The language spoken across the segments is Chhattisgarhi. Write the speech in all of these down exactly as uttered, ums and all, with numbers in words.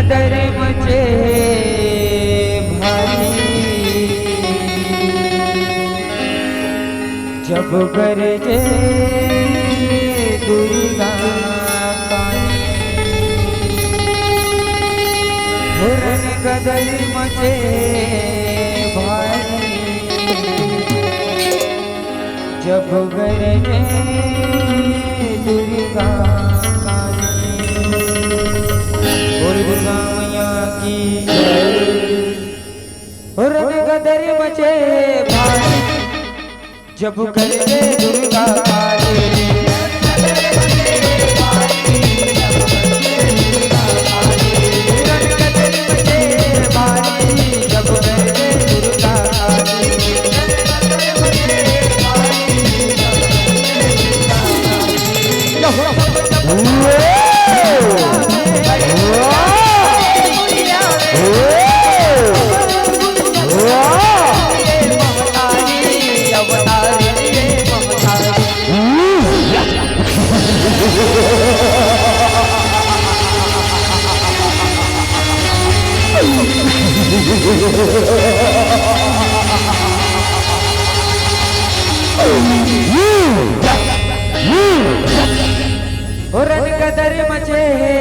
दर मचे भारी, जब गरजे दुर्गा काली। हो रन कदर मचे भारी, जब गरजे दुर्गा काली। बोल दुर्गा मैया की जय। रन कदर मचे भारी, जब गरजे दुर्गा काली। रन कदर मचे भारी, जब गरजे दुर्गा काली। हो रन कदर मचे हे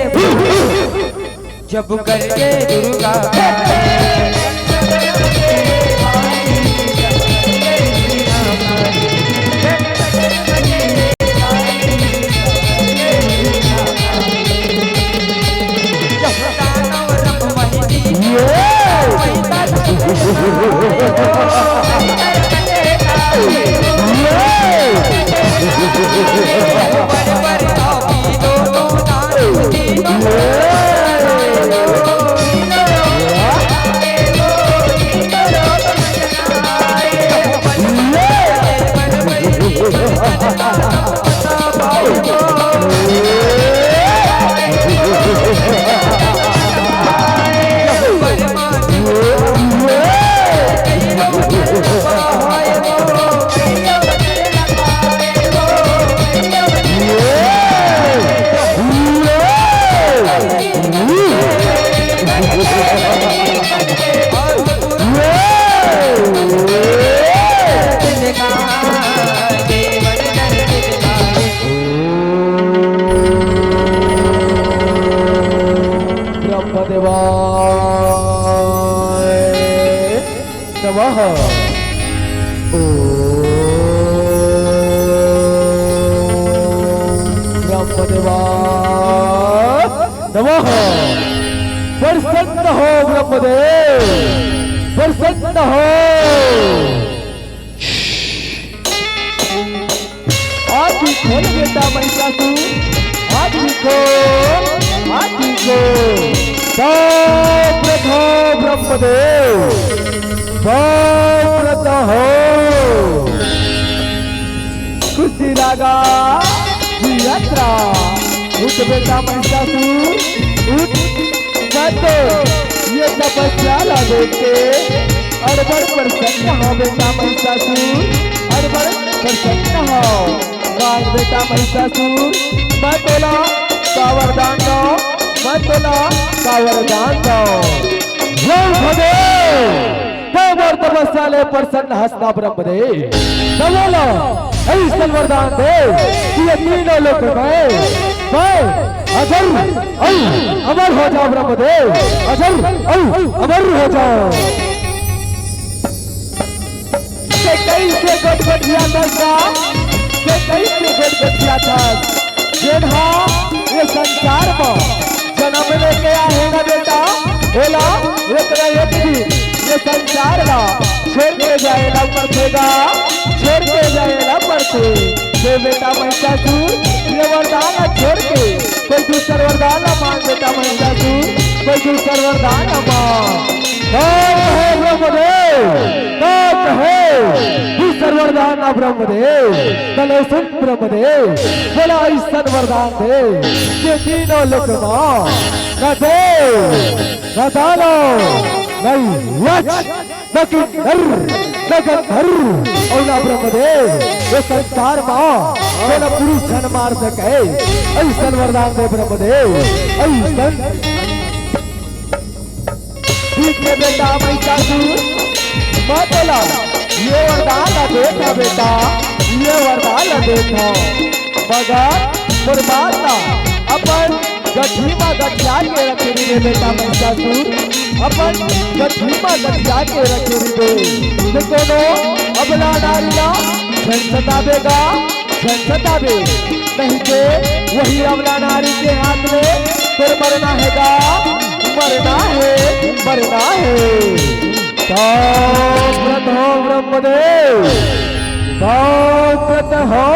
जब गरजे दुर्गा। ब्रह्मदेवाय नमः। ओम ब्रह्मदेवाय नमः। प्रसन्न हो ब्रह्मदेव, प्रसन्न हो। आँखी खोल बेटा महिषासुर, आँखी खोल, आँखी खोल। सौंप रखो ब्रह्मदेव, सौंप रखो। खुशी लागा, जियत रहा। उठ बेटा महिषासुर, उठ। मैं तो ये तपस्या ला देख के अड़बड़ प्रसन्न हो बेटा महिषासुर, अड़बड़ प्रसन्न हो। मांग बेटा महिषासुर, मैं तोला का वरदान दो, मैं तोला का वरदान दो। जय भदेव। तैं मोर तपस्या ले प्रसन्न हस ना ब्रह्मदेव। तैं मोला अइसन वरदान दे कि ये तीनों लोक में मैं अजर अउ अमर हो जाऊं ब्रह्मदेव, अजर अउ अमर हो जाऊं। तैं कइसे गोठगोठियाथस का? तैं कइसे गोठगोठियाथस? जेन हा ये संसार म जनम लेके आहे ना बेटा, ओला एक ना एक दिन ये संसार ला छोड़ के जाए ला पड़थे गा, छोड़ के जाए ला पड़थे। ये बेटा महिषासुर, ये वरदान ला छोड़ के कोई दूसर वरदान ला मांग बेटा महिषासुर, कोई दूसर वरदान ला मांग। का कहे ब्रह्मदेव, का कहे? दूसर वरदान ना ब्रह्मदेव, तले सुन ब्रह्मदेव, बोला अइसन वरदान दे, ये तीनों लोक मा ना देव, ना दानव, ना यक्ष, ना किन्नर, ना गंधर्व, अउ ना ब्रह्मदेव, ये संसार मा कोनो पुरुष झन मार सके, अइसन वरदान दे ब्रह्मदेव, अइसन। ठीक हे बेटा महिषासुर, मैं तोला ये वरदान ला देत हँव बेटा, ये वरदान ला देत हँव। मगर मोर बात ला अपन गठरी म गठिया के रखे रहिबे बेटा महिषासुर, अपन गठरी म गठिया के रखे रहिबे। जे कोनो अबला नारी ला झन सताबे गा, झन सताबे, नहीं ते वही अबला नारी के हाथ में तोर मरना हे गा, मरना हे, मरना हे। तौ प्रत हो ब्रह्मदेव, तौ प्रत हो।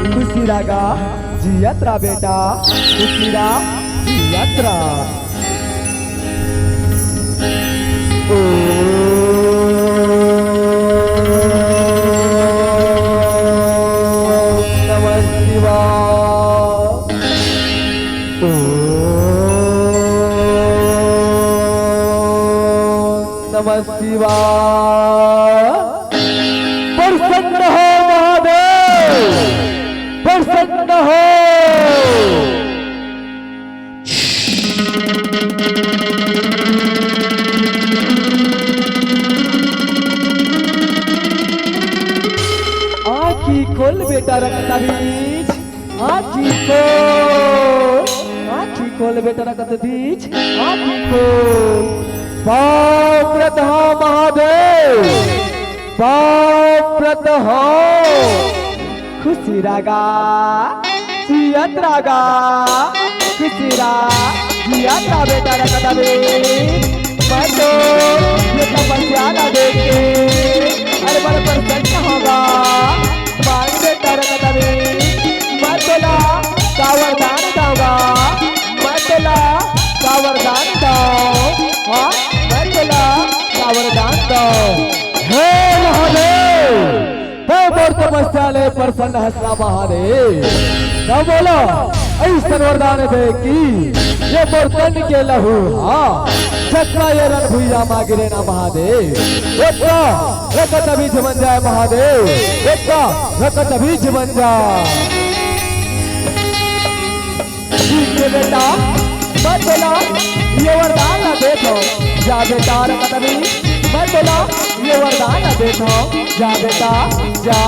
खुशी रह गा, जियत रह बेटा, खुशी रह, जियत रह। ओम नमः शिवाय। ओम नमः शिवाय। प्रसन्न हो महादेव, प्रसन्न हो। आँखी खोल बेटा रक्तबीज, आँखी खोल, आँखी खोल बेटा रक्तबीज, आँखी खोल। पाँव परत हँव महादेव, पाँव परत हँव। खुशी रह गा, जियत रह गा, खुशी रह, जियत रह बेटा रक्तबीज। मैं तो ये तपस्या ला देख के अरे बड़ा प्रसन्न हों गा। मान बेटा रक्तबीज, मैं तोला का वरदान दौं गा, मैं तोला का वरदान दौं, हाँ, मैं तोला का वरदान दौं। हे महादेव, तैं मोर तपस्या ले प्रसन्न हस ना महादेव। त मोला अइसन वरदान दे कि ये मोर तन के लहू हा जतना ये रण भुइयाँ मा गिरे ना महादेव, ओतना रक्तबीज बन जाय महादेव, ओतना रक्तबीज बन जाय। ठीक हे बेटा, मैं तोला ये वरदान ला देत हँव। जा बेटा रक्तबीज, मैं तोला ये वरदान ला देत हँव। जा बेटा, जा।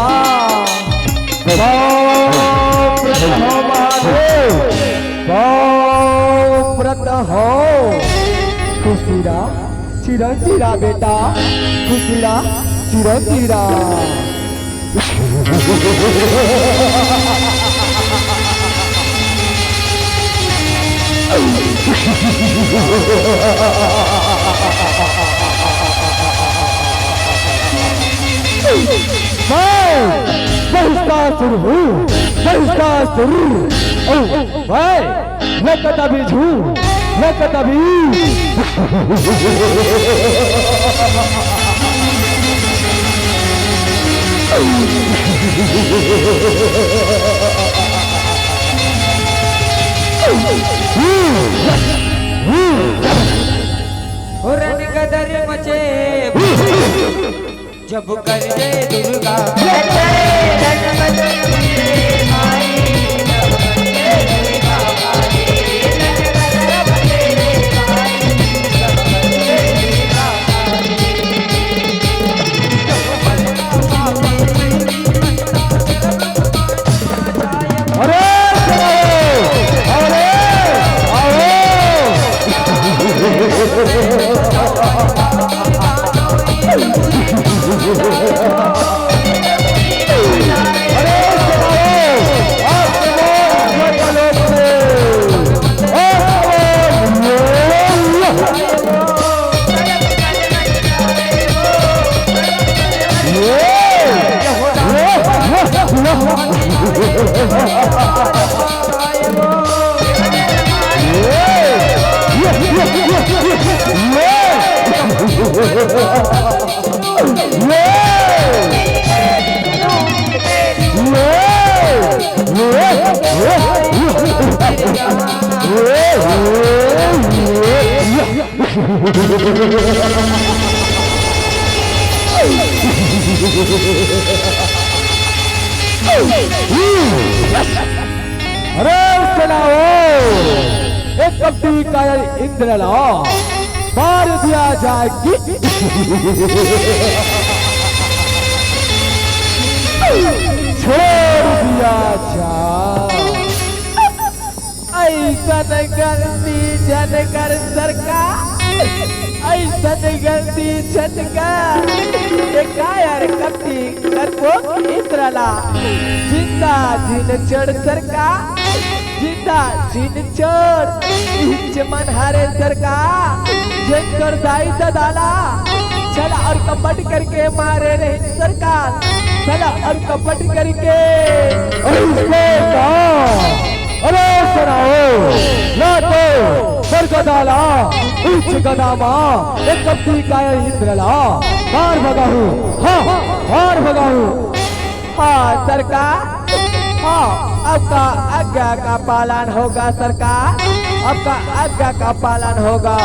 पाँव परत हँव महादेव, पाँव परत हँव। खुशी रह, चिरंजीवी रह बेटा, खुशी रह, चिरंजीवी रह। मैं महिषासुर हूँ, महिषासुर। ओ, मैं रक्तबीज हूँ, रक्तबीज। हो रन कदर मचे जब कर जय दुर्गा। अरे, अरे, आओ। अरे, आओ। आप लोग, आप लोग। अरे सेनाओ, एक कपटी कायर इंद्र ला मार दिया जाए कि छोड़ दिया जाए। ऐसन गलती झन कर सरकार, ऐसन गलती झन कर। ए कायर कपटी करबो इंद्र ला, जिंदा झिन छोड़ सरकार, जिंदा झिन छोड़। इहिच मन हरे सरकार, जेन कर दाई ददा ला छल अउ कपट करके मारे रहिन सरकार, छल अउ कपट करके। अइसे का? अरे सुनाओ, ना तो सरगदा ला, इहिच गदा मा, एक कपटी कायर इंद्र ला मार भगाहूँ, हाँ, मार भगाहूँ। हाँ सरकार, हाँ, आपका आज्ञा का पालन होगा सरकार, आपका आज्ञा का पालन होगा।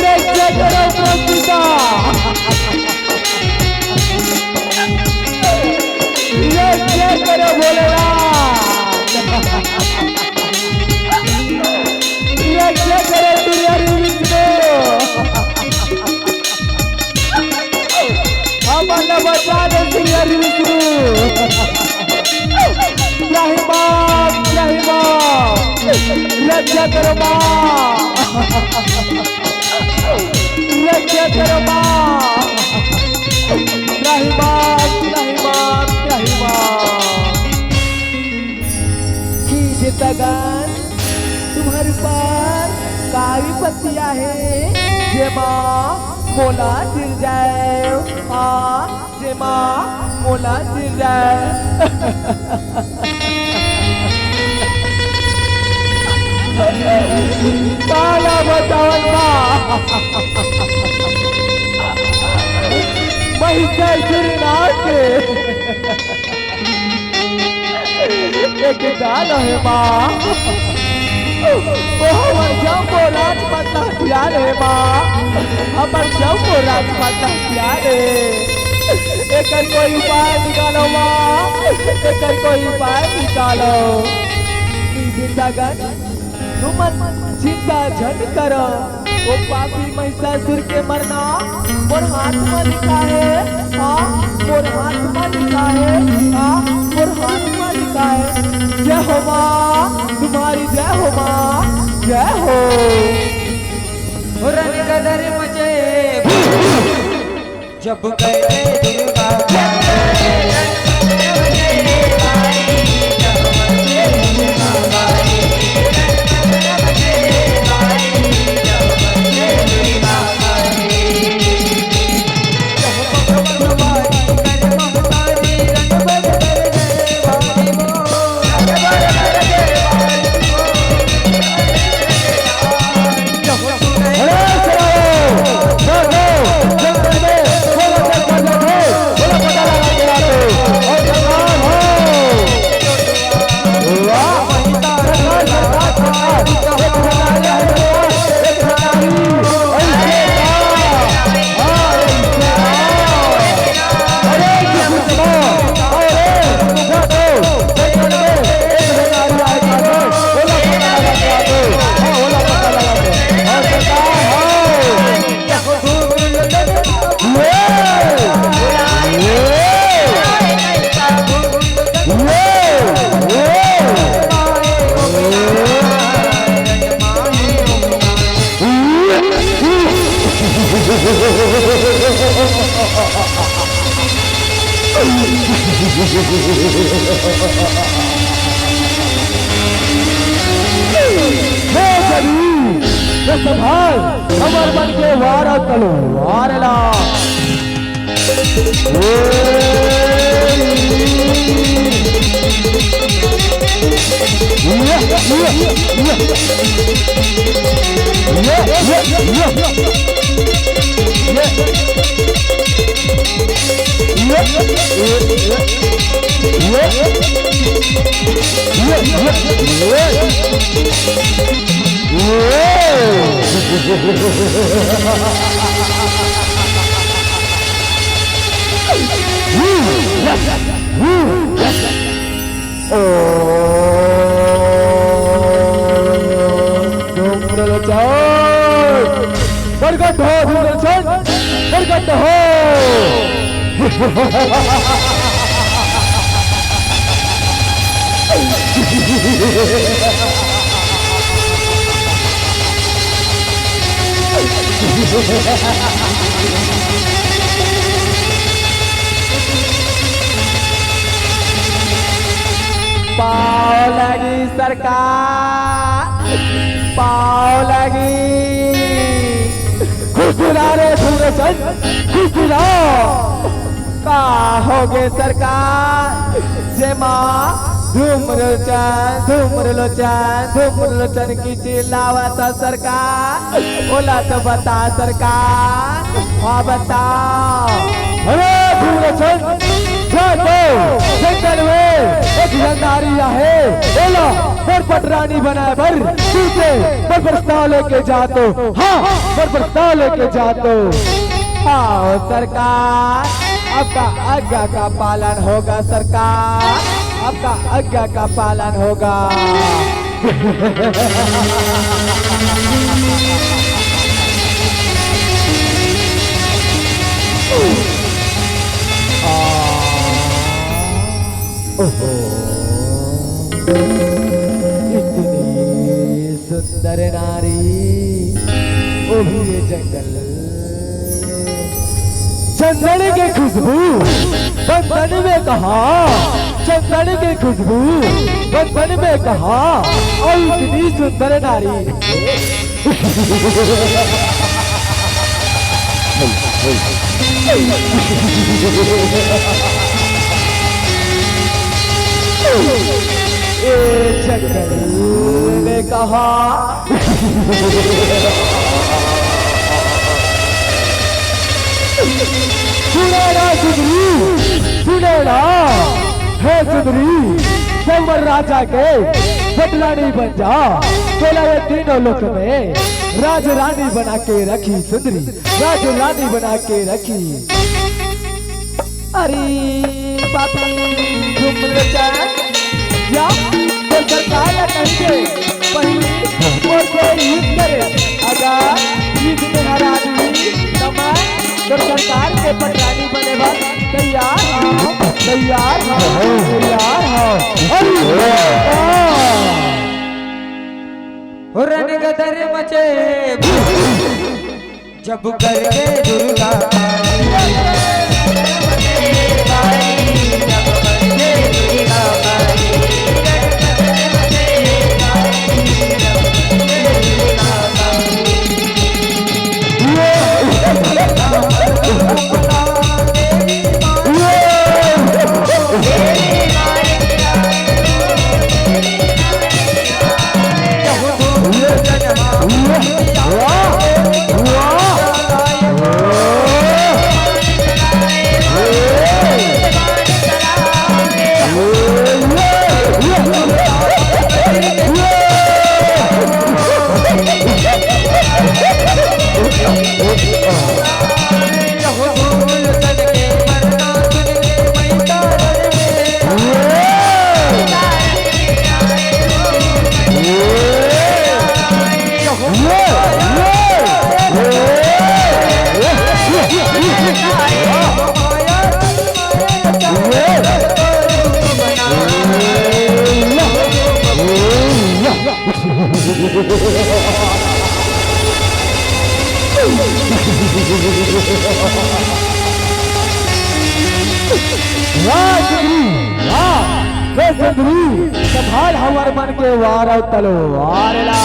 रक्षा करो प्रभु पिता, रक्षा करो भोलेनाथ, रक्षा करो त्रिहरि विष्णु, हमन ला बचा दे त्रिहरि विष्णु। त्राहि माम, त्राहि माम। रक्षा करो माँ, रक्षा करो माँ। त्राहि माम, त्राहि माम, त्राहि माम। हे जिंदगान, तुम्हर ऊपर का विपत्ति आहे, जेमा मोला सिरजाए? आ, जेमा मोला सिरजाए। काला बतावन माँ, महिषासुर नाच के एक गाल हे माँ, ओ हमर जम्मो राजपटना हथियार हे माँ, हमर जम्मो राजपटना हथियार हे। एकर कोई उपाय निकालो माँ, एकर कोई उपाय निकालो। जिंदगान तुमन चिंता झन करो, ओ पापी महिषासुर के मरना मोर हाथ म लिखा हे, हाँ, मोर हाथ म लिखा हे, हाँ, मोर हाथ म लिखा हे। जय हो माँ, तुम्हारी जय हो माँ, जय हो। रंग कदर मचे जब कहते दुर्गा। हे गरीब, ये संभाल हमर मन के वार अउ तलवार ला। धूम्रलोचन, प्रकट हो, धूम्रलोचन, प्रकट हो। पाव लगी सरकार, पाव लगी। खुसरा रे धूम्रलोचन, खुसरा। का होगे सरकार, जेमा धूम्रलोचन, धूम्रलोचन, धूम्रलोचन की चिल्लावत सरकार, ओला तो बता सरकार, हाँ बता। अरे धूम्रलोचन, जा तो जंगल में एक झन नारी आहे, ओला मोर पटरानी बनाए बर तू ते मोर प्रस्ताव लेके जा तो, हाँ, मोर प्रस्ताव लेके जा तो। हाँ सरकार, आपका आज्ञा का पालन होगा सरकार, आपका आज्ञा का पालन होगा। ओहो, इतनी सुंदर नारी, वो भी ये जंगल। चंदन की खुशबू बंधन में कहा, चंदन की खुशबू बंधन में कहा, और इतनी सुंदर नारी। ए जंगल ने कहा, सुने ना सुंदरी, सुने ना, हे सुंदरी, कंवर राजा के पटरानी बन जा, तोला ये तीनों लोक में राज रानी बना के रखी सुंदरी, राज रानी बना के रखी। अरे पापी, तुम लोग क्या, या तो सरकार ला कहेंगे, पहली और कोई युद्ध करे, अगर युद्ध में हरा दी, तो मैं तो सरकार के पटरानी बने बर तैयार हूँ, तैयार हूँ, तैयार हूँ। अरे वाह। हो रन गदर मचे। जब गरजे दुर्गा माई, जब गरजे दुर्गा माई, वाह सुंदरी, वाह। हे सुंदरी, संभाल हमर मन के वार अउ तलवार ला।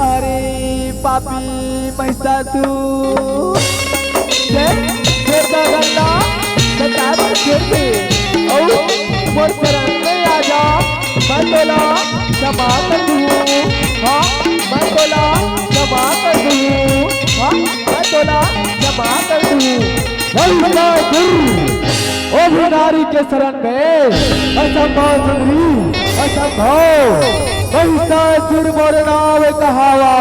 अरे पापी महिषासुर, देख, देवता गण ला सताए बर छेड़ दे, अउ मोर शरण में आ जा, मैं तोला क्षमा कर दूँ। हाँ, मैं तोला क्षमा कर दूँ। हाँ, मैं तोला क्षमा कर दूँ। महिषासुर, ओ भी नारी के शरण में असंभव सुंदरी, असंभव। महिषासुर मोर नाव कहावा,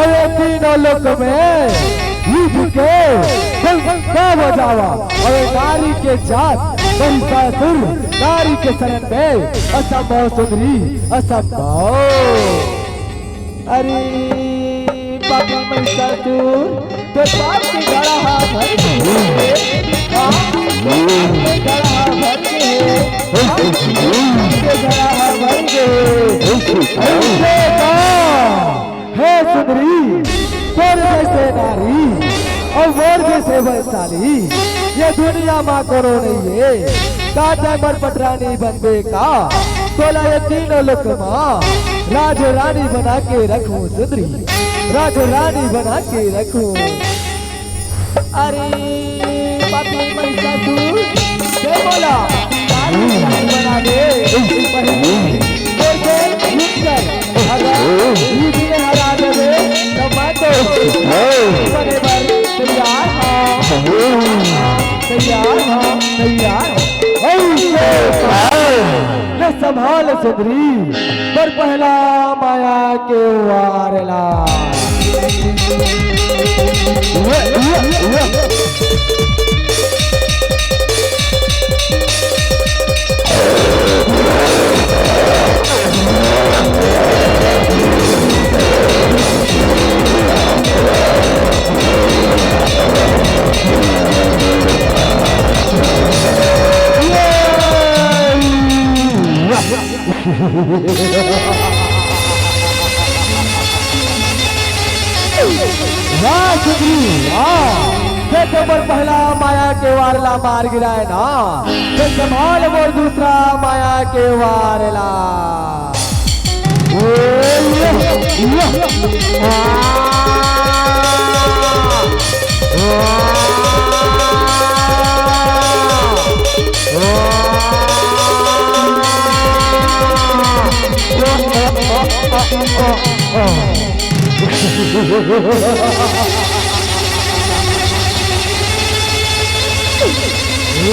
अरे तीनों लोक में युद्ध के डंका बजावा, अरे नारी के जात महिषासुर, नारी के शरण में असंभव सुंदरी, असंभव। अरे पापी महिषासुर, तोर पाप के घड़ा हा भर गे हे। हाँ, तोर पाप के घड़ा हा भर गे हे। हाँ, तोर पाप के घड़ा हा भर गे हे। अइसे का? हे सुंदरी, तोर जइसे नारी अउ मोर जइसे वैशाली, ये दुनिया मा कोनो नइ हे। का तैं मोर पटरानी बनबे का? तोला ये तीनों लोक मा राज रानी बना के रखूं सुंदरी, राज रानी बना के रखूं। अरे पापी महिषासुर, तैं मोला राज रानी बना दे। बहिनी, तोर से युद्ध कर, अगर युद्ध में हरा देबे, तो मैं तो बने बर तैयार हूँ, तैयार हूँ, तैयार हूँ। अइसे का? ले संभाल सुंदरी, तोर पहला माया के वार ला। वाह सुंदरी, वाह। तैं तो मोर पहला माया के वार ला मार गिराए ना, तैं संभाल मोर दूसरा माया के वार ला। ओ, या, या। आ, आ, आ।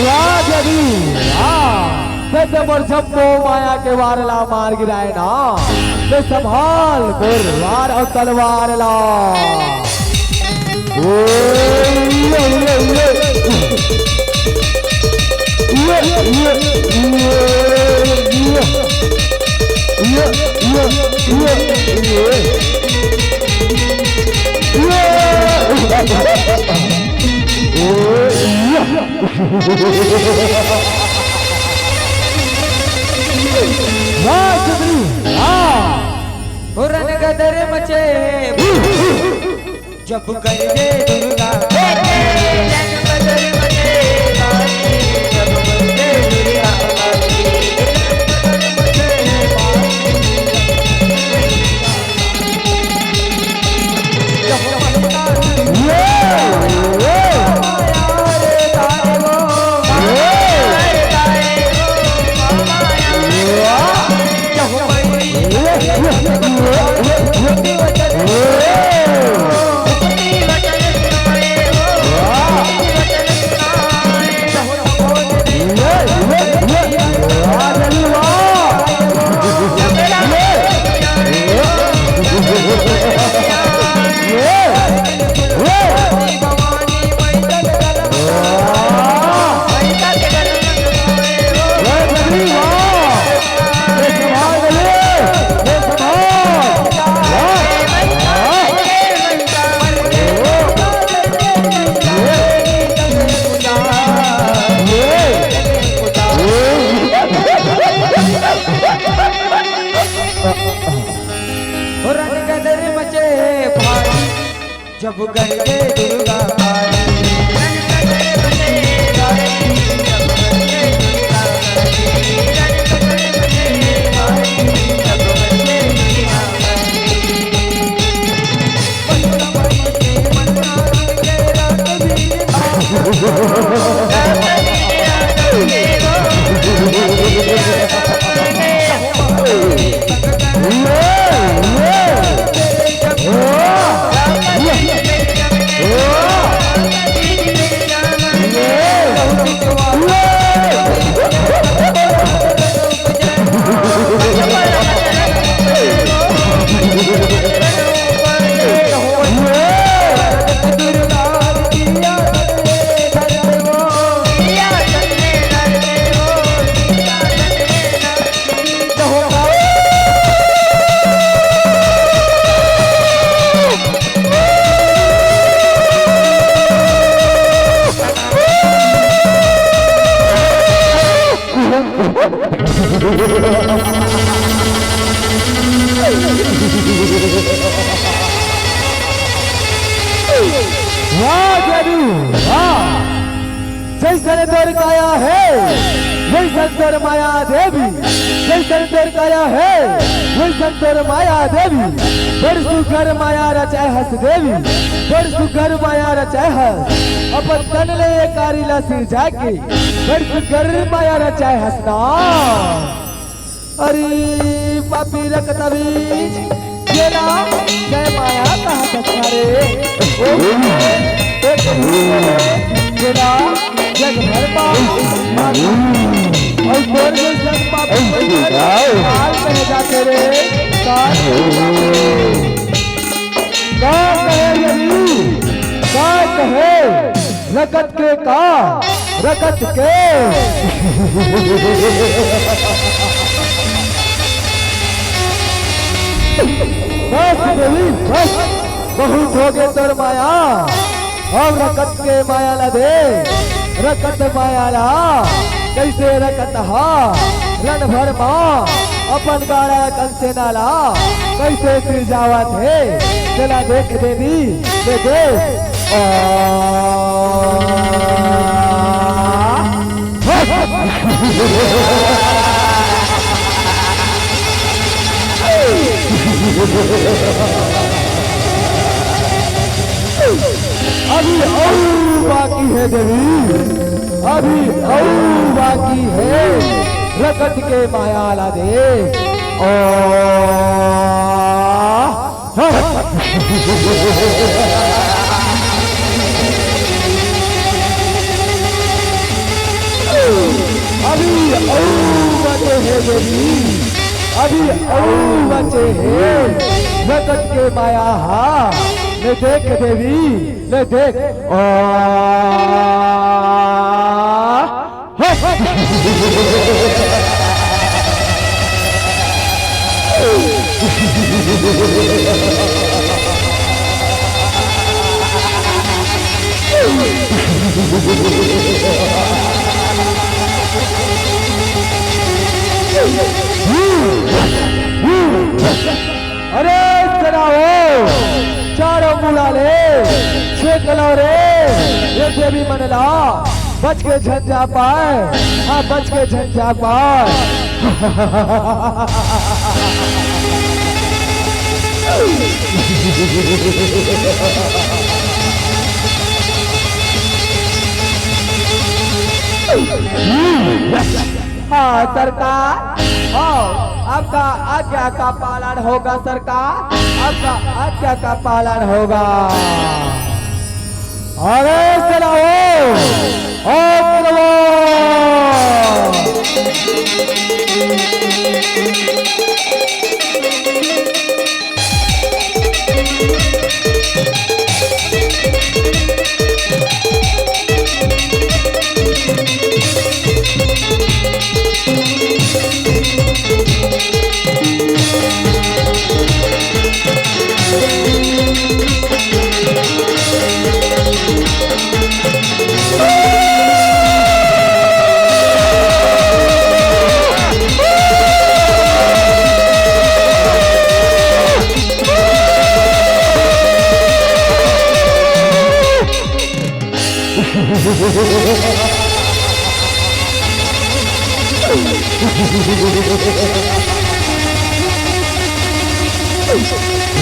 वाह देवी, वाह। तैं तो मोर जम्मो माया के वार ला मार गिराए ना। तैं संभाल मोर वार अउ तलवार ला। वाह सुंदरी, वाह। हो रन गदर मचे हे, जब कर दे दुर्गा। जब गंगे दुर्गा आई, जब गंगे दुर्गा आई, जब गंगे दुर्गा आई, जब गंगे दुर्गा आई। वाह देवी, वाह। जैसन तोर काया हे, वैसन तोर माया देवी। जैसन तोर काया हे, वैसन तोर माया देवी। बड़ सुघर माया रचाए हस देवी, बड़ सुघर माया रचाए हस। अपन तन ले ये कारी ला सिरजा के, बड़ सुघर माया रचाए हस ना। अरे पापी रक्त बीज, जेला जय माया कहा सकता रे। ओ, एक जेला जग भर पा माता। और तोर जैसन पापी काल कहे जाते रे। का, का कहे देवी, का कहे? रकत के का? रकत के। बस देवी, बस। बहुत हो गे तोर माया। अब रकत के माया ला दे। रकत माया ला। कैसे रकत हा रण भर मा अपन गाड़ा कंसेना ला कैसे सिरजावत हे, तेला देख देवी, दे दे। आ, अभी अउ बाकी हे देवी, अभी अउ बाकी हे, रकत के माया ला दे। ओ, अभी अउ बचे हे देवी, अभी अउ बचे हे, रकत के माया हा, ले देख देवी, ले देख। आ, अरे सराओ, चारों मुड़ा ले छेक लो रे, ये देवी मन ला बच के झन जा पाए, हाँ, बच के झन जा पाए। हाँ सरकार, हाँ, आपका आज्ञा का पालन होगा सरकार, आपका आज्ञा का पालन होगा। अरे चलाओ, ओम नमो।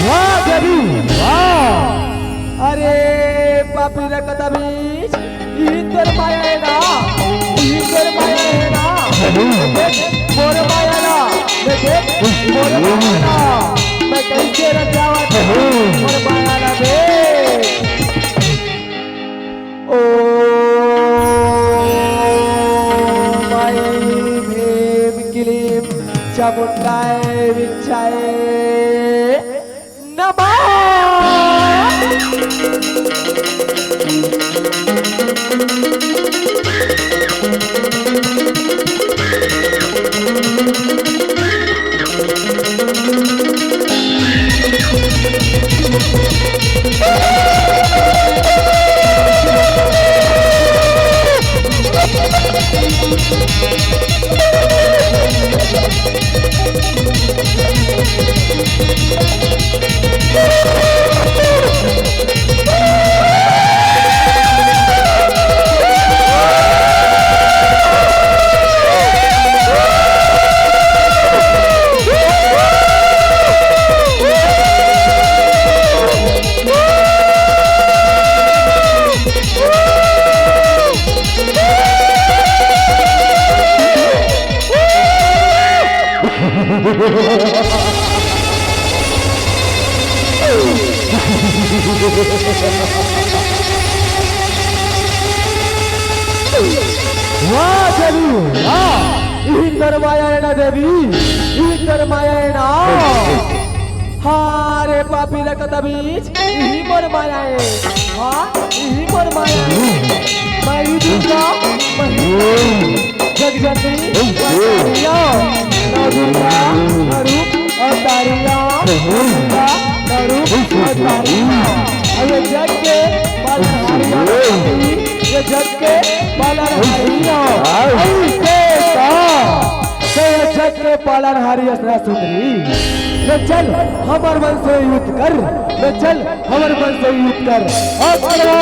वाह देवी, वाह। अरे पापी रकतबीज, इही तोर माया हे ना, इही तोर माया हे ना। देख मोर माया ना, देख मोर माया ना, मैं कैसे रचावत हूँ मोर माया ना बे। ॐ ऐं भीम क्लीं चामुण्डाय विच्चाय नमः। वाह देवी, वाह। इही तोर माया हे ना देवी, इही तोर माया हे ना। हाँ रे पापी रकतबीज, इही मोर माया हे। हाँ, इही मोर माया हे। मैं ही दुर्गा, मैं ही जगजननी, अवतारिया, नौ दुर्गा, नौ रूप, अवतारिया, दुर्गा, नौ रूप, अवतारिया। अउ ये जग के पालनहारिया, ये जग के पालनहारिया। अउ ये का, ये जग के पालनहारी असना सुंदरी। ले चल, हमर मन से युद्ध कर, ले चल, हमर मन से युद्ध कर। अकबर!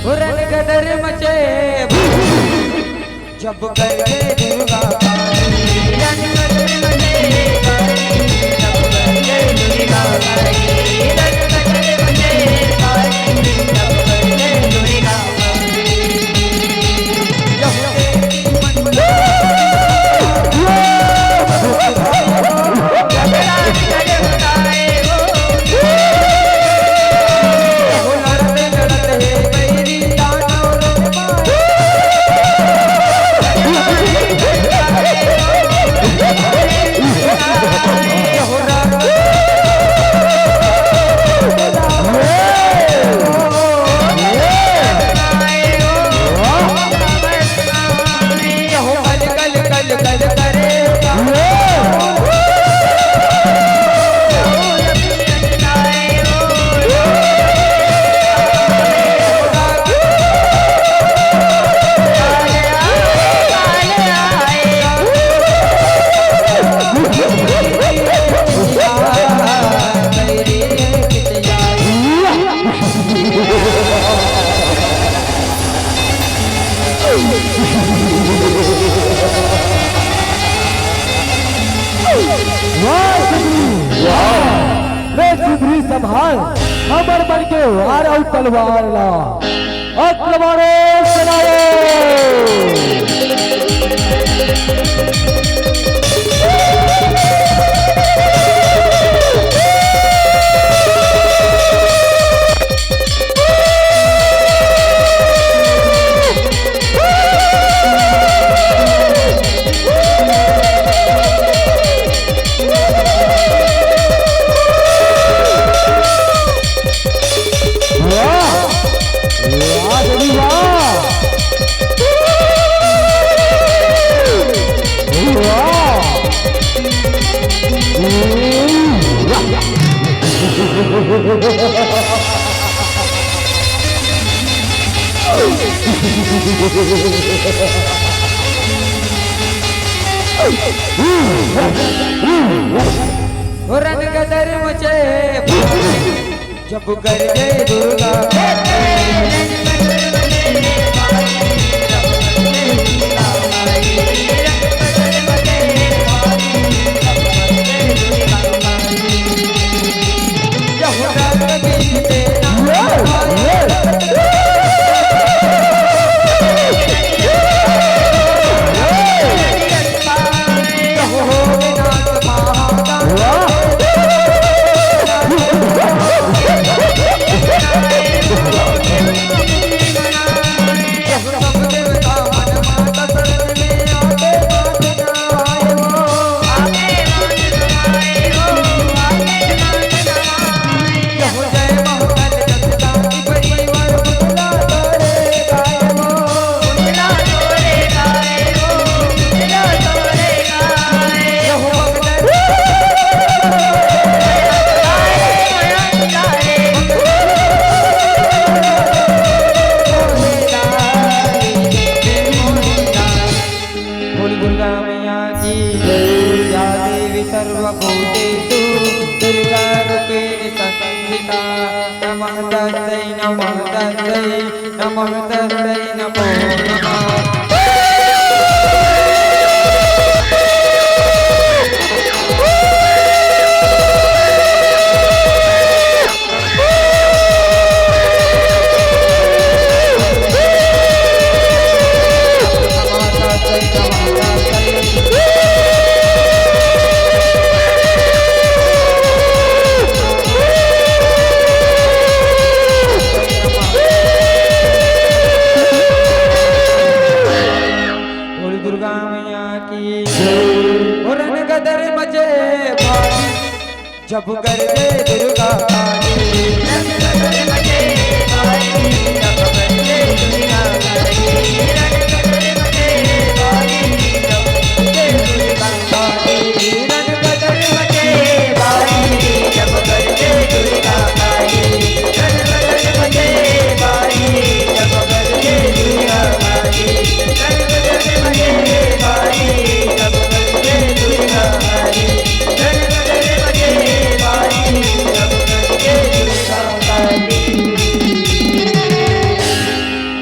हुरन गदर मचे। जब गए दुर्गा काली, रंग बदल मचे काली, जब गए दुर्गा काली, रंग बदल मचे काली, जब गए दुर्गा काली। वाह सुग्रीव, वाह। ले सुग्रीव संभाल, हमर मन के वार अउ तलवार ला। अकबर सेनाओ। रन गदर मचे जब गरजे दुर्गा। बोल दुर्गा मैया की जय। या देवी सर्वभूतेषु दुर्गा रूपेण संस्थिता। नमः तस्यै, नमः तस्यै, नमः तस्यै, नमो नमः। बोल दुर्गा मैया की। ओ रन गदर मचे भारी, जब गरजे दुर्गा काली।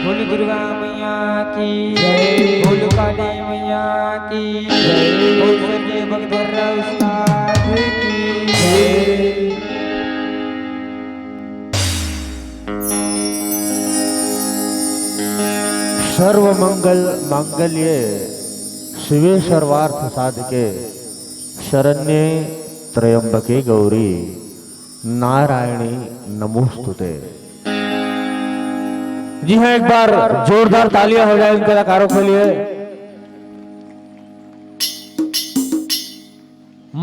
बोल दुर्गा मैया की जय। बोल काली मैया की जय। बोल सरजे बगधर्रा उस्ताद की जय। सर्व मंगल मांगल्ये शिवे सर्वार्थ साधके शरण्ये त्र्यंबके गौरी नारायणी नमोस्तुते। जी हाँ, एक बार जोरदार तालियां हो जाए इन कलाकारों के लिए।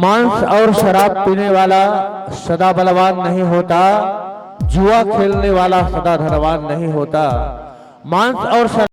मांस और शराब पीने वाला सदा बलवान नहीं होता, जुआ खेलने वाला सदा धनवान नहीं होता। मांस और शराब